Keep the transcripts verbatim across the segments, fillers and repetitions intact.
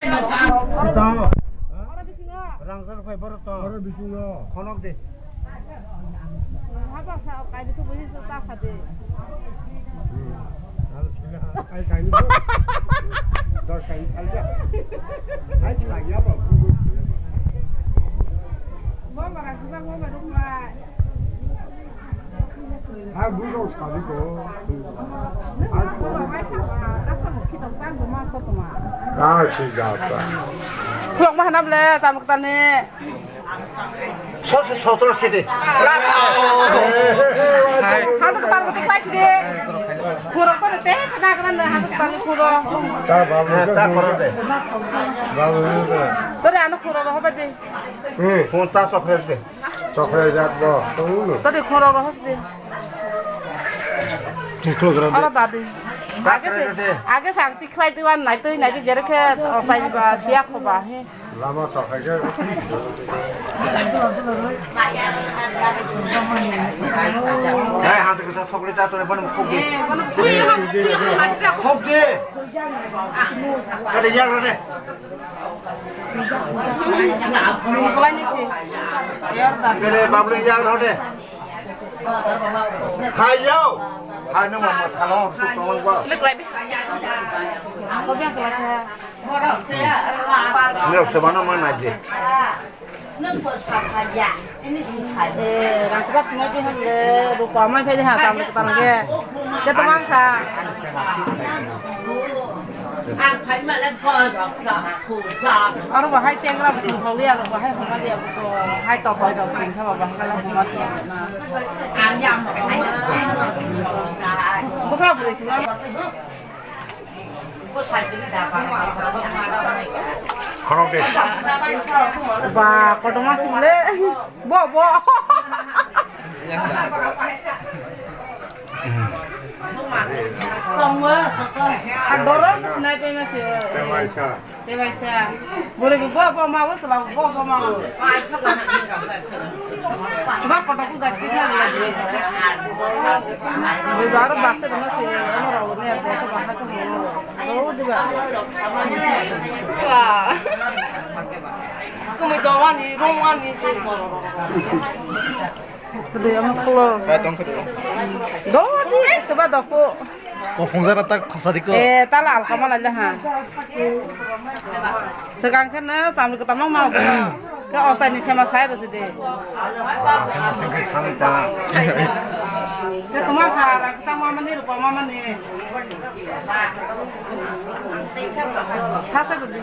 Ito. Rangchak phai borok to. Borok bisingo. Khonok de. Haba sa, kaini tu buhi sa ta kha de. Ai kaini bo. Dor kaini khalja. Ai khlaiya ba. Bo bara sibang bo ba rukma. Khulok ma hana ble, cham kwtal ni. Sotro sidi. Hajo kwtal ni tikhlai sidi. Khurok to te, kada kada na hajo kwtal ni khurok. Ta babu, ta khurok de. Babu. Tore ano khurok roho ba de. Hmm. Phone ta sokre de. Chokre jak bo, tongno. Tadi khoro rohos de. Tingklo gram de. Ala dadi. Age se, age se ang tikhlai twi wan nai twi nai twi jere khe osai ba siya khoba he. Lama tokhai khe. Hai, hante kisa chokre cha tore bani khok de. Eh, bani khok de. Khok de. Tadi jak rode. Kere babli ya hode. Hai yo. Hai no mama thalong su tong ba. Ni se bana mana je. Eh, rang kwchak swngo twi hwnle, rukwa mai phai ha, tam tam ge. Je to mang kha. Aro bo hai chengra bo song thok liya, aro bo hai homa liya, bo to hai to toi rok sing kha, bo hai kala homa liya na. Bwsa bwrwi swngo. Khorok de. Ba, kotorma sibole. Bo, bo. Dorok sinai pe mase. Tebaisa. Tebaisa. Bore bo, bo, ma, bo, sala, bo, bo, ma, bo. Sibak kotor ku gati na lagi. Bui baro baksa dama se, ano rawo ne, ate ko bahai ko hono. Rawo diba. Wah. Kumi dawani, romani. Kede ama kolo. Dawani, seba dako. Kophungjak na tak khosadi ko. Eh, tala alkama laila ha. Swkang khe no chamri kwtal no ma bo. Khe ochaini sema sai rw si de. Sema sengkhe sanai ta. Khe tuma kha rang kwchang ma mani, rwpa ma mani. Sa sa rwdi.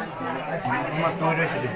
Ma tore si de.